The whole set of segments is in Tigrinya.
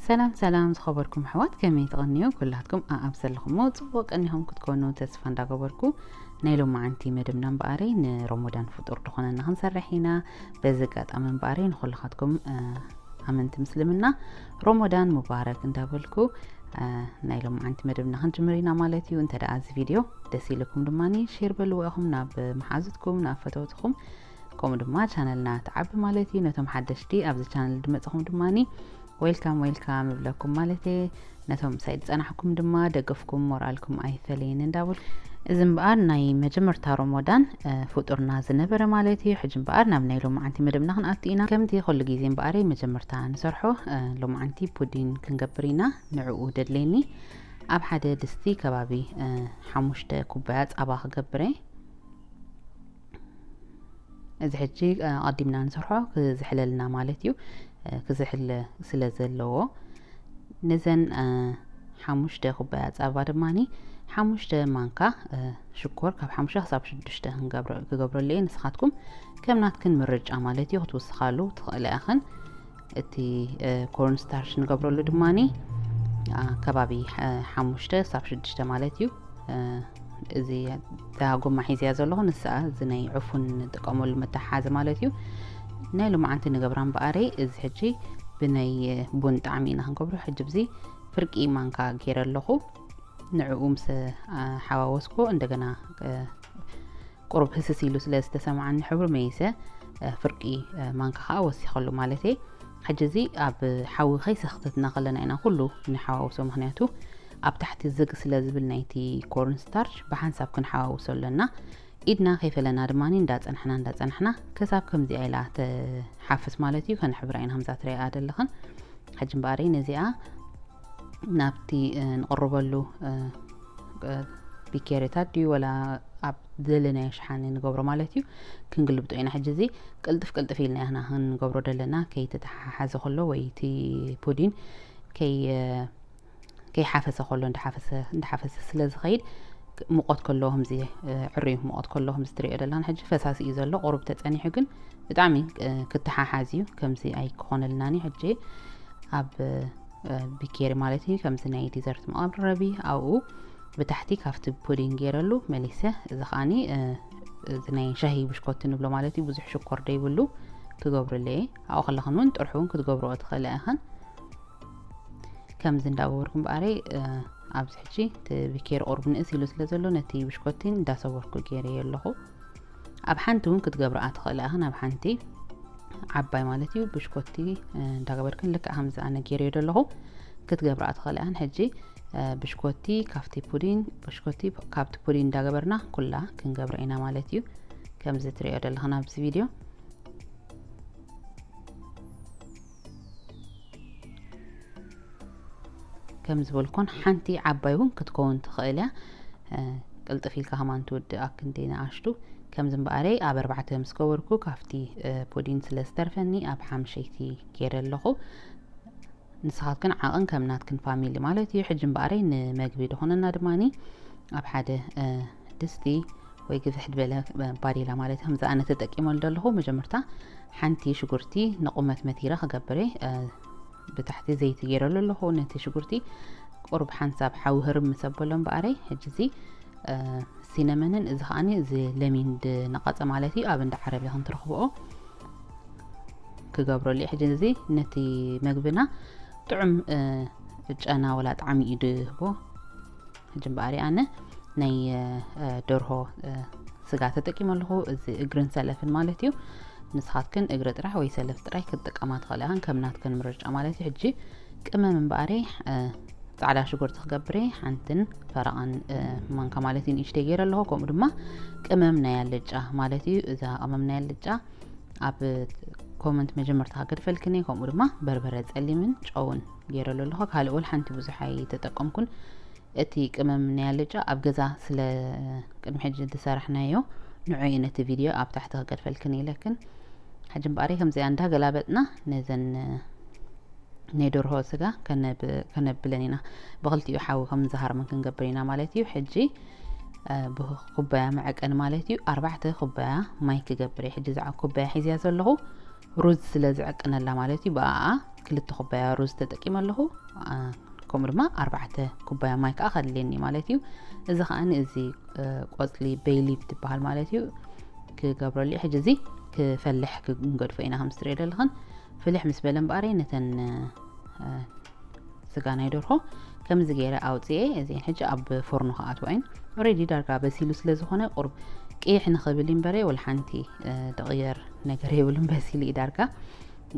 ሰላም ሰላም ዝኸበርኩም ኣሕዋት፣ ከመይ ትቐንዩ? ኩላትኩም ኣኣብ ዘለኹሞ ጽቡቕ ቀኒኹም ክትኮኑ ተስፋ እንዳገበርኩ፣ ናይ ሎማዓንቲ መደብና እምበኣረይ ንሮሞዳን ፍጡር ዝኾነና ክንሰርሕ ኢና። በዚ ኣጋጣሚ እምበኣረይ ንኹልኻትኩም፣ እ፣ ኣመንቲ ምስልምና ሮሞዳን ሙባረክ እንዳበልኩ፣ እ፣ ናይ ሎማዓንቲ መደብና ክንጅምር ኢና ማለት እዩ። እንተ ደኣ እዚ ቪድዮ ደስ ኢልኩም ድማኒ ሼር በልዎ ኢኹም ናብ መሓዙትኩም፣ ናብ ፈተውትኹም። ከምኡ ድማ ቻነልና ትዓቢ ማለት እዩ። ነቶም ሓደሽቲ ኣብዚ ቻነል ድመጽኹም ድማኒ ዌልካም ዌልካም እብለኩም ማለት እየ። ነቶም ሳይ ዝጸናሕኩም ድማ ደገፍኩም ሞራልኩም ኣይፈለየኒ እንዳበልኩ፣ እዚ እምበኣር ናይ መጀመርታ ሮሞዳን፣ እ፣ ፍጡርና ዝነበረ ማለት እዩ። ሕጂ እምበኣር ናብ ናይ ሎማዓንቲ መደብና ክንኣቱ ኢና። ከምቲ ኩሉ ግዜ እምበኣረይ መጀመርታ ንሰርሖ፣ እ፣ ሎማዓንቲ ፑዲን ክንገብር ኢና። ንዕኡ ደድለየኒ ኣብ ሓደ ድስቲ ከባቢ፣ እ፣ ሓሙሽተ ኩባያ ጻባ ክገብር እየ። እዚ ሕጂ፣ እ፣ ኣቐዲምና ንሰርሖ ክዝሕለልና ማለት እዩ። እ፣ ክዝሕል ስለ ዘለዎ ነዘን፣ እ፣ ሓሙሽተ ኩባያ ጻባ ድማኒ ሓሙሽተ ማንካ፣ እ፣ ሽኮር ካብ ሓሙሽተ ክሳብ ሽዱሽተ ክንገብረ-፣ ክገብረሉ እየ። ንስኻትኩም ከም ናትክን ምርጫ ማለት እዩ ክትውስኻሉ ትኽእላ ኢኽን። እቲ፣ እ፣ ኮርን ስታርች ንገብረሉ ድማኒ፣ ኣ፣ ከባቢ፣ እ፣ ሓሙሽተ ክሳብ ሽዱሽተ ማለት እዩ። እ፣ እዚ እታ ጎማ ሒዝያ ዘለኹ ንስኣ እዚ ናይ ዕፉን ንጥቀመሉ መተሓሓዚ ማለት እዩ። ናይ ሎማዓንቲ ንገብራ እምበኣረይ እዚ ሕጂ ብናይ ቡን ጣዕሚ ኢና ክንገብሮ። ሕጂ ብዚ ፍርቂ ማንካ ገይረ ኣለኹ። ንዕኡ ምስ፣ አ፣ ሓዋወስኩ እንደገና፣ እ፣ ቁሩብ ህስስ ኢሉ ስለ ዝተሰማዓኒ ሕብሩ መይሰ፣ እ፣ ፍርቂ፣ እ፣ ማንካ ከዓ ወሲኸሉ ማለት እየ። ሕጂ እዚ ኣብ ሓዊ ከይሰኽተትና ከለና ኢና ኩሉ ንሓዋውሶ፣ ምኽንያቱ ኣብ ታሕቲ ዝግ ስለ ዝብል ናይቲ ኮርን ስታርች ብሓንሳብ ክንሓዋውሶ ኣለና። ኢድና ከይፈለና ድማ እንዳጸናሕና እንዳጸናሕና ክሳብ ከምዚኣ ኢላ ትሓፍስ ማለት እዩ። ከነሕብራ ኢና ከምዛ ትሪኣ ዘለኽን። ሕጂ እምበኣረይ ነዚኣ ናብቲ፣ እ፣ ንቕርበሉ፣ እ፣ እ፣ ቢኬሪታት ድዩ ወላ ኣብ ዝደለናዮ ሸሓኒ ንገብሮ ማለት እዩ። ክንግልብጦ ኢና። ሕጂ እዚ ቅልጥፍ ቅልጥፍ ኢልና ኢና ክንገብሮ ደለና፣ ከይተተሓሓዘ ከሎ ወይ እቲ ፑዲን ከይ-፣ እ፣ ከይሓፈሰ ከሎ እንዳሓፈሰ፣ እንዳሓፈሰ ስለ ዝኸይድ፣ ሙቐት ከሎ ከምዚ፣ እ፣ ዕሩይ ሙቐት ከሎ ከምዚ ትሪኦ ደለና ሕጂ ፈሳሲ እዩ ዘሎ። ቁሩብ ተጸኒሑ ግን ብጣዕሚ፣ እ፣ ክተሓሓዝ እዩ። ከምዚ ኣይክኾነልናን እዩ። ሕጂ ኣብ፣ እ፣ ቢኬሪ ማለት እዩ፣ ከምዚ ናይ ዲዘርት መቐረቢ ኣብኡ ብታሕቲ ካብቲ ፑዲንግ ገይረሉ መሊሰ። እዚ ከዓኒ፣ እ፣ እዚ ናይ ሻሂ ብሽኮቲ ንብሎ ማለት እዩ፣ ብዙሕ ሽኮር ደይብሉ ክገብረሉ እየ። ኣብኡ ከለኽን እውን ጥርሑ እውን ክትገብርኦ ትኽእላ ኢኽን። ከምዚ እንዳገበርኩ እምበኣረይ፣ እ፣ ኣብዚ ሕጂ እቲ ቢኬሪ ቁሩብ ንእስ ኢሉ ስለ ዘሎ ነቲ ብሽኮቲ እንዳሰበርኩ ገይረዮ ኣለኹ። ኣብ ሓንቲ እውን ክትገብርኣ ትኽእላ ኢኽን፣ ኣብ ሓንቲ ዓባይ ማለት እዩ። ብሽኮቲ፣ እ፣ እንዳገበርክን ልክዕ ከምዚ ኣነ ገይረዮ ዘለኹ ክትገብርኣ ትኽእላ ኢኽን። ሕጂ፣ እ፣ ብሽኮቲ ካብቲ ፑዲን፣ ብሽኮቲ ካብቲ ፑዲን እንዳገበርና ኩላ ክንገብራ ኢና ማለት እዩ። ከምዚ ትሪኦ ዘለኽን ኣብዚ ቪድዮ። ከም ዝበልኩን ሓንቲ ዓባይ እውን ክትከውን ትኽእል እያ። እ፣ ቅልጥፍ ኢልካ ከማን ትውድእ ኣክንዲ ንኣሽቱ። ከምዚ እምበኣረይ ኣብ ኣርባዕተ ምስ ገበርኩ ካብቲ፣ እ፣ ፑዲን ስለ ዝተርፈኒ ኣብ ሓምሸይቲ ገይረ ኣለኹ። ንስኻትክን ዓቕን ከም ናትክን ፋሚሊ ማለት እዩ። ሕጂ እምበኣረይ ንመግቢ ዝኾነና ድማኒ ኣብ ሓደ፣ እ፣ ድስቲ ወይ ግፍሕ ዝበለ ባዴላ ማለት እዩ። ከምዚ ኣነ ተጠቂመሉ ዘለኹ መጀመርታ ሓንቲ ሽጉርቲ ንቑመት መቲረ ክገብር እየ። እ፣ ብታሕቲ ዘይቲ ገይረሉ ኣለኹ። ነቲ ሽጉርቲ ቁሩብ ሓንሳብ ሓዊ ህርም ምስ ኣበሎ እምበኣረይ፣ ሕጂ እዚ፣ እ፣ ሲነመንን እዚ ከዓኒ እዚ ለሚን ድነቐጸ ማለት እዩ። ኣብ እንዳ ዓረብያ ክንትረኽብኦ ክገብረሉ እየ። ሕጂ እዚ ነቲ መግብና ጥዑም፣ እ፣ ጨና ወላ ጣዕሚ እዩ ድህቦ። ሕጂ እምበኣር ኣነ ናይ፣ እ፣ ደርሆ፣ እ፣ ስጋ ተጠቂመ ኣለኹ። እዚ እግርን ሰለፍን ማለት እዩ። ንስኻትክን እግሪ ጥራሕ ወይ ሰለፍ ጥራይ ክትጥቀማ ትኽእላ ኢኽን፣ ከም ናትክን ምርጫ ማለት እዩ። ሕጂ ቅመም እምበኣረይ፣ እ፣ ጻዕዳ ሽጉርቲ ክገብር እየ። ሓንትን ፈረቓን፣ እ፣ ማንካ ማለት እዩ ንእሽተይ ገይረ ኣለኹ። ከምኡ ድማ ቅመም ናይ ኣልጫ ማለት እዩ። እዛ ቅመም ናይ ኣልጫ ኣብ ኮመንት መጀመርታ ክገድፈልክን እየ። ከምኡ ድማ በርበረ ጸሊምን ጨውን ገይረሉ ኣለኹ። ካልእ ወላ ሓንቲ ብዙሕ ኣይተጠቀምኩን። እቲ ቅመም ናይ ኣልጫ ኣብ ገዛ ስለ ቅድሚ ሕጂ ዝሰራሕናዮ ንዑ እየ ነቲ ቪድዮ ኣብ ታሕቲ ክገድፈልክን ኢለክን። ሕጂ እምበኣር ከምዚኣ እንዳገላበጥና ነዘን ናይ ደርሆ ስጋ ከነብ-፣ ከነብለን ኢና። ብኽልቲኡ ሓዊ ከም ዝሃርመን ክንገብር ኢና ማለት እዩ። ሕጂ፣ እ፣ ብኩባያ መዐቀኒ ማለት እዩ ኣርባዕተ ኩባያ ማይ ክገብር እየ። ሕጂ እዛ ኩባያ ሒዝያ ዘለኹ ሩዝ ስለ ዝዕቅነላ ማለት እዩ። ብኣኣ ክልተ ኩባያ ሩዝ ተጠቂመ ኣለኹ። ከምኡ ድማ ኣርባዕተ ኩባያ ማይ ከዓ ከድልየኒ ማለት እዩ። እዚ ከዓ እዚ ቆፅሊ ቤይሊፍ ትበሃል ማለት እዩ። ክገብረሉ ሕጂ እዚ ክፈልሕ ክንገድፎ ኢና። ከም ዝትሪኦ ዘለኽን ፍልሕ ምስ በለ እምበኣረይ ነተን ስጋ ናይ ደርሆ ከምዚ ገይረ ኣውፅኤ። እዚን ሕጂ ኣብ ፎርኖ ክኣትዋ እየን። ኦሬዲ ዳርጋ በሲሉ ስለ ዝኾነ ቁሩብ ቅይሕ ንኽብል እምበረ ወላ ሓንቲ ድቕየር ነገር የብሉን። በሲሉ እዩ ዳርጋ።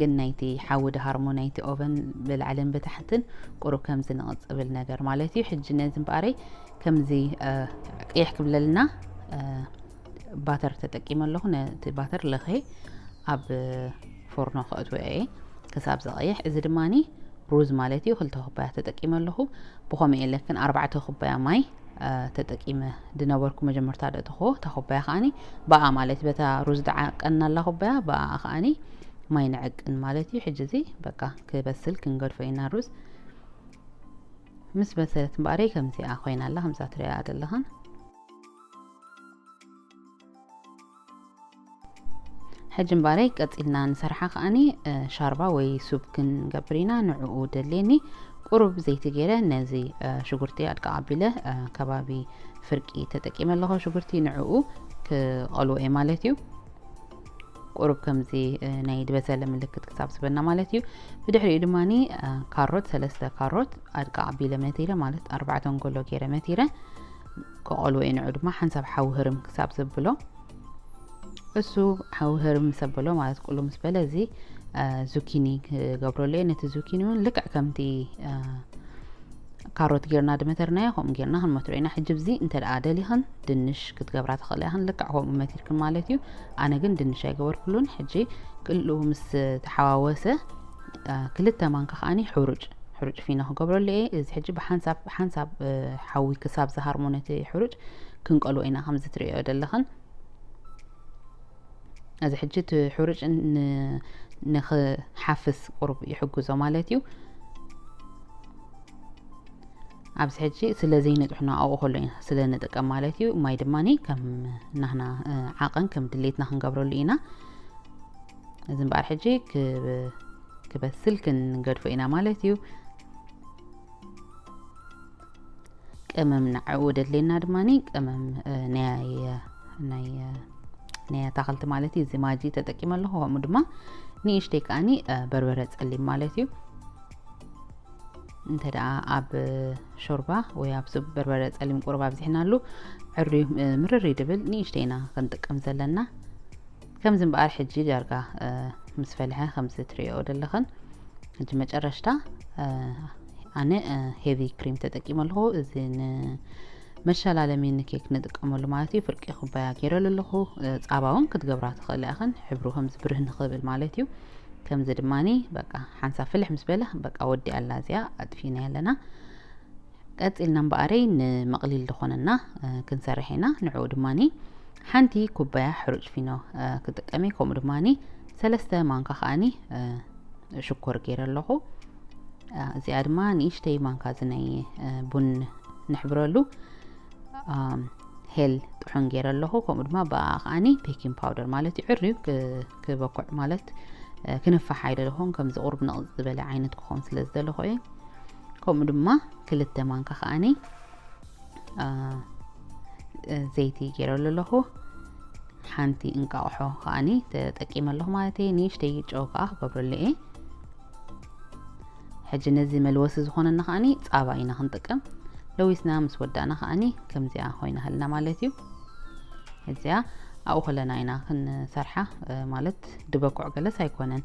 ግን ናይቲ ሓዊ ድሃርሞ ናይቲ ኦቨን ብላዕልን ብታሕትን ቁሩብ ከምዚ ንቕፅብል ነገር ማለት እዩ። ሕጂ ነዚ እምበኣረይ ከምዚ ቅይሕ ክብለልና ባተር ተጠቂመ ኣለኹ። ነቲ ባተር ለኸ ኣብ ፎርኖ ከእትዎ እየ ክሳብ ዝቐይሕ። እዚ ድማኒ ሩዝ ማለት እዩ። ክልተ ኩባያ ተጠቂመ ኣለኹ። ብኸምኡ የለክን ኣርባዕተ ኩባያ ማይ ተጠቂመ ድነበርኩ መጀመርታ ደእተኽዎ። እታ ኩባያ ከዓኒ ብኣ ማለት በታ ሩዝ ድዓቀናላ ኩባያ ብኣ ከዓኒ ማይ ንዕቅን ማለት እዩ። ሕጂ እዚ በቃ ክበስል ክንገድፎ ኢና። ሩዝ ምስ በሰለት እምበኣረይ ከምዚኣ ኮይና ኣላ፣ ከምዛ ትሪኣ ዘለኽን። ሕጂ እምበኣረይ ቀፂልና ንሰርሓ ከዓኒ ሻርባ ወይ ሱፕ ክንገብር ኢና። ንዕኡ ደልየኒ ቁሩብ ዘይቲ ገይረ ነዚ ሽጉርቲ ኣድቃ ኣቢለ ከባቢ ፍርቂ ተጠቂመ ኣለኹ። ሽጉርቲ ንዕኡ ክቐልዎ እየ ማለት እዩ። ቁሩብ ከምዚ ናይ ድበሰለ ምልክት ክሳብ ዝበና ማለት እዩ። ብድሕሪኡ ድማኒ ካሮት፣ ሰለስተ ካሮት ኣድቃ ኣቢለ መቲረ ማለት ኣርባዕተ እንጎሎ ገይረ መቲረ ክቐልዎ እየ። ንዑ ድማ ሓንሳብ ሓዊ ህርም ክሳብ ዘብሎ፣ እሱ ሓዊ ህርም ምስ ኣበሎ ማለት ቁሉ ምስ በለ እዚ ዙኪኒ ክገብረሉ እየ። ነቲ ዙኪኒ እውን ልክዕ ከምቲ ካሮት ጌርና ድመተርናዮ ከምኡ ጌርና ክንመትሮ ኢና። ሕጂ ብዚ እንተ ደኣ ደሊኽን ድንሽ ክትገብራ ትኽእላ ኢኽን፣ ልክዕ ከምኡ መቲርክን ማለት እዩ። ኣነ ግን ድንሽ ኣይገበርኩሉን። ሕጂ ክልኡ ምስ ተሓዋወሰ ክልተ ማንካ ከዓኒ ሕሩጭ ሕሩጭ ፊኖ ክገብረሉ እየ። እዚ ሕጂ ብሓንሳብ ሓንሳብ ሓዊ ክሳብ ዝሃርሞ ነቲ ሕሩጭ ክንቀልዎ ኢና ከምዚ ትርእዮ ዘለኽን። እዚ ሕጂ እቲ ሕሩጭ ንክሓፍስ ቁሩብ ይሕግዞ ማለት እዩ። ኣብዚ ሕጂ ስለ ዘይንጥሕኖ ኣብኡ ከሎ ኢና ስለ ንጥቀም ማለት እዩ። ማይ ድማ ከም ናህና ዓቐን ከም ድሌትና ክንገብረሉ ኢና። እዚ እምበኣር ሕጂ ክበስል ክንገድፎ ኢና ማለት እዩ። ቀመም ንዕኡ ደድልየና ድማ ቀመም ናይ ናይ ናይ ኣታኽልቲ ማለት እዩ። እዚ ማጂ ተጠቂመ ኣለኹ። ከምኡ ድማ ንእሽተይ ከዓኒ በርበረ ጸሊም ማለት እዩ። እንተ ደኣ ኣብ ሾርባ ወይ ኣብ ሱብ በርበረ ጸሊም ቁሩብ ኣብዚሕናሉ ዕርዩ ምርር ድብል ንእሽተይ ኢና ክንጥቀም ዘለና። ከምዚ እምበኣር ሕጂ ዳርጋ ምስ ፈልሐ ከምዚ ትርእዮ ዘለኽን ሕጂ መጨረሽታ ኣነ ሄቪ ክሪም ተጠቂመ ኣለኹ። እዚ ንመሸላለሚ ንኬክ ንጥቀመሉ ማለት እዩ። ፍርቂ ኩባያ ገይረሉ ኣለኹ። ጻባ እውን ክትገብራ ትኽእላ ኢኽን፣ ሕብሩ ከምዚ ብርህ ንኽብል ማለት እዩ። ከምዚ ድማኒ በቃ ሓንሳብ ፍልሕ ምስ በለ በቃ ወዲኣ ኣላ እዚኣ ኣጥፊና ኣለና። ቀጺልና እምበኣረይ ንመቕሊል ዝኾነና ክንሰርሕ ኢና። ንዕኡ ድማኒ ሓንቲ ኩባያ ሕሩጭ ፊኖ ክጥቀም እየ። ከምኡ ድማኒ ሰለስተ ማንካ ከዓኒ ሽኮር ገይረ ኣለኹ። እዚኣ ድማ ንእሽተይ ማንካ እዚ ናይ ቡን ንሕብረሉ ሄል ጥሑን ገይረ ኣለኹ። ከምኡ ድማ ብኣ ከዓኒ ቤኪንግ ፓውደር ማለት እዩ። ዕርዩ ክበኩዕ ማለት ክንፋሕ ኣይደለኹን። ከምዚ ቁሩብ ንቕፅ ዝበለ ዓይነት ክኸውን ስለ ዝደለኹ እየ። ከምኡ ድማ ክልተ ማንካ ከዓኒ ዘይቲ ገይረሉ ኣለኹ። ሓንቲ እንቃቑሖ ከዓኒ ተጠቂመ ኣለኹ ማለት እየ። ንእሽተይ ጨው ከዓ ክገብረሉ እየ። ሕጂ ነዚ መልወሲ ዝኾነና ከዓኒ ጻባ ኢና ክንጥቀም። ለዊስና ምስ ወዳእና ከዓኒ ከምዚኣ ኮይና ሃልና ማለት እዩ። እዚኣ ኣብኡ ከለና ኢና ክንሰርሓ፣ ማለት ድበኩዕ ገለስ ኣይኮነን፣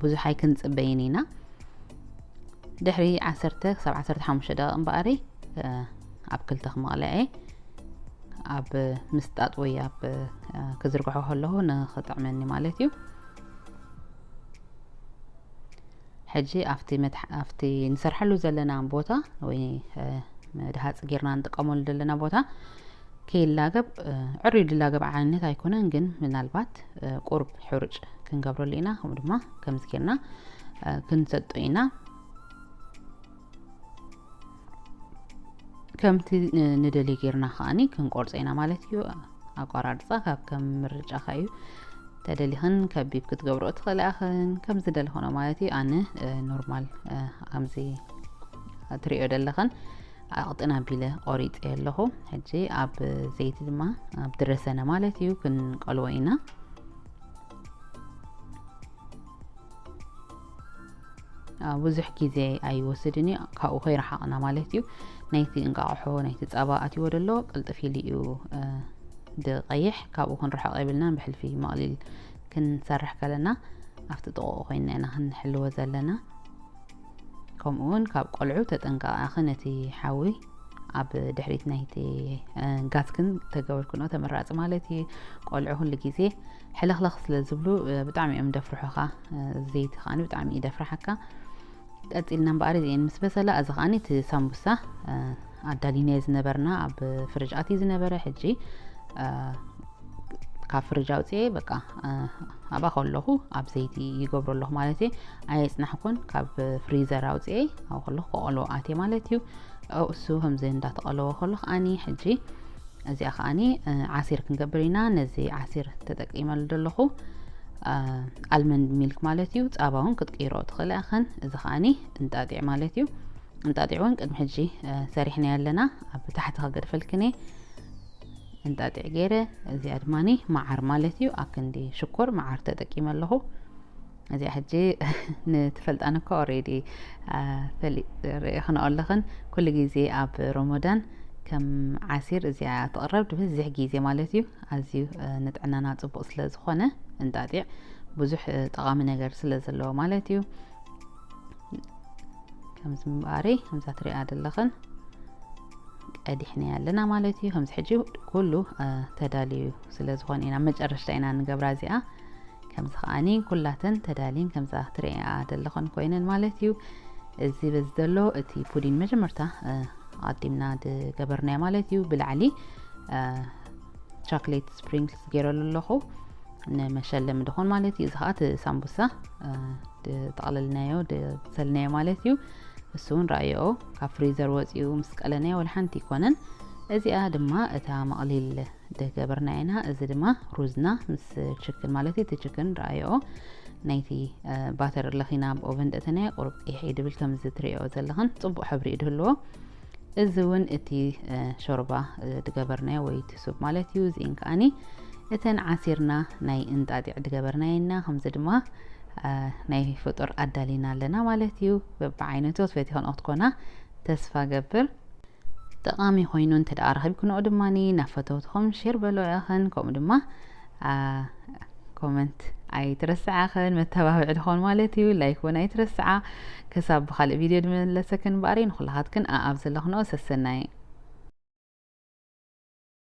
ብዙሕ ኣይክንጽበይን ኢና። ድሕሪ ዓሰርተ ክሳብ ዓሰርተ ሓሙሽተ ደቂቕ እምበኣሪ ኣብ ክልተ ክመቕለዐ ኣብ ምስጣጥ ወይ ኣብ ክዝርግሖ ከለኹ ንኽጥዕመኒ ማለት እዩ። ሕጂ ኣብቲ ንሰርሐሉ ዘለና ቦታ ወይ መድሃፂ ጌርና ንጥቀመሉ ዘለና ቦታ ከይላገብ፣ ዕርዩ ድላገብ ዓይነት ኣይኮነን፣ ግን ምናልባት ቁርብ ሕሩጭ ክንገብረሉ ኢና። ከምኡ ድማ ከምዚ ጌርና ክንሰጦ ኢና። ከምቲ ንደልዮ ጌርና ከዓኒ ክንቆርጾ ኢና ማለት እዩ። ኣቆራርጻ ካብ ከም ምርጫኻ እዩ። ተደሊኽን ከቢብ ክትገብሮ ትኽእላ ኢኽን፣ ከም ዝደለኽኖ ማለት እዩ። ኣነ፣ እ፣ ኖርማል፣ እ፣ ከምዚ ትሪኦ ዘለኽን ኣቕጥን ኣቢለ ቆሪፀ ኣለኹ። ሕጂ ኣብ ዘይቲ ድማ ኣብ ድረሰነ ማለት እዩ ክንቀልዎ ኢና። አ፣ ብዙሕ ግዜ ኣይወስድን እዩ፣ ካብኡ ከይረሓቕና ማለት እዩ። ናይቲ እንቃቕሖ፣ ናይቲ ጸባ ኣትይዎ ዘሎ ቅልጥፍ ኢሉ እዩ፣ እ፣ ዝቐይሕ። ካብኡ ክንርሕቕ የብልናን፣ ብሕልፊ መቕሊል ክንሰርሕ ከለና ኣብቲ ጥቕኡ ኮይንና ኢና ክንሕልዎ ዘለና። ከምኡ እውን ካብ ቆልዑ ተጠንቀቓ፣ ነቲ ሓዊ ኣብ ድሕሪት ናይቲ፣ እ፣ ጋዝ ግን ተገበርክኖ ተመራጺ ማለት እዩ። ቆልዑ ኩሉ ግዜ ሕልኽልኽ ስለ ዝብሉ፣ እ፣ ብጣዕሚ እዮም ደፍርሑኻ። እ፣ ዘይቲ ከዓኒ ብጣዕሚ እዩ ደፍርሓካ። ቀጺልና እምበኣር እዚኤን ምስ በሰላ፣ እዚ ከዓኒ እቲ ሳምቡሳ፣ እ፣ ኣዳሊናዮ ዝነበርና ኣብ ፍርጅ ኣትዩ ዝነበረ፣ ሕጂ፣ እ፣ ካብ ፍርጅ ኣውፅኤ በቃ፣ እ፣ ኣብኣ ከለኹ ኣብ ዘይቲ ይገብሮ ኣለኹ ማለት እየ። ኣየፅናሕኩን፣ ካብ ፍሪዘር ኣውፅኤ ኣብኡ ከለኹ ከቐልዎ ኣትየ ማለት እዩ። ኣብኡ እሱ ከምዚ እንዳተቐለወ ከሎ ከዓኒ ሕጂ እዚኣ ከዓኒ፣ እ፣ ዓሲር ክንገብር ኢና። ነዚ ዓሲር ተጠቂመሉ ዘለኹ፣ እ፣ ኣልመንድ ሚልክ ማለት እዩ። ፃባ እውን ክትቅይሮ ትኽእላ ኢኽን። እዚ ከዓኒ እንጣጢዕ ማለት እዩ። እንጣጢዕ እውን ቅድሚ ሕጂ፣ እ፣ ሰሪሕናዮ ኣለና። ኣብ ታሕቲ ከገድፈልክን እየ። እንጣጢዕ ገይረ፣ እዚኣ ድማኒ መዓር ማለት እዩ። ኣብ ክንዲ ሽኮር መዓር ተጠቂመ ኣለኹ። እዚኣ ሕጂ ንትፈልጣን እኮ ኦሬዲ፣ አ፣ ፈሊ-፣ ርኢኽንኦ ኣለኽን። ኩሉ ግዜ ኣብ ሮሞዳን ከም ዓሲር እዚኣ ትቕረብ ብብዝሕ ግዜ ማለት እዩ። ኣዝዩ፣ እ፣ ንጥዕናና ጽቡቕ ስለ ዝኾነ እንጣጢዕ ብዙሕ፣ እ፣ ጠቓሚ ነገር ስለ ዘለዎ ማለት እዩ። ከምዚ ምንባሪ፣ ከምዛ ትሪኣ ዘለኽን ቀዲሕናያ ኣለና ማለት እዩ። ከምዚ ሕጂ ኩሉ፣ እ፣ ተዳልዩ ስለ ዝኾነ ኢና መጨረሽታ ኢና ንገብራ እዚኣ። ከምዚ ከዓኒ ኩላተን ተዳልየን ከምዛ ትሪኣ ዘለኽን ኮይነን ማለት እዩ። እዚ በዚ ዘሎ እቲ ፑዲን መጀመርታ፣ እ፣ ኣቐዲምና ዝገበርናዮ ማለት እዩ። ብላዕሊ፣ እ፣ ቻክሌት ስፕሪንክልስ ገይረሉ ኣለኹ ንመሸለሚ ድኾን ማለት እዩ። እዚ ከዓ እቲ ሳምቡሳ፣ እ፣ ዝጠቕለልናዮ፣ ዝበሰልናዮ ማለት እዩ። እሱ እውን ረኣይኦ፣ ካብ ፍሪዘር ወፂኡ ምስ ቀለናዮ ወላ ሓንቲ ኣይኮነን። እዚኣ ድማ እታ መቕሊል ዝገበርና ኢና። እዚ ድማ ሩዝና ምስ ችክን ማለት እዩ። እቲ ችክን ረኣይኦ ናይቲ፣ እ፣ ባተር ለኺና ኣብ ኦቨን ደእተናዮ ቁሩብ ቅይሕ እዩ ድብል ከምዚ ትሪኦ ዘለኽን ጽቡቕ ሕብሪ እዩ ድህልዎ። እዚ እውን እቲ፣ እ፣ ሾርባ፣ እ፣ ድገበርናዮ ወይ እቲ ሱፕ ማለት እዩ። እዚእን ከዓኒ እተን ዓሲርና ናይ እንጣጢዕ ድገበርናዮ ኢና። ከምዚ ድማ፣ እ፣ ናይ ፍጡር ኣዳሊና ኣለና ማለት እዩ። በብዓይነቱ ትፈትይኽንኦ ክትኮና ተስፋ ገብር። ጠቓሚ ኮይኑ እንተ ደኣ ረኺብክንኦ ድማኒ ናብ ፈተውትኹም ሼር በልኦ ኢኽን። ከምኡ ድማ፣ አ፣ ኮመንት ኣይትረስዓ ኢኽን፣ መተባብዒ ድኾን ማለት እዩ። ላይክ እውን ኣይትረስዓ። ክሳብ ብኻልእ ቪድዮ ድመለሰክን እምበኣር ንኹላኻትክን ኣኣብ ዘለኽንኦ ሰሰናይ።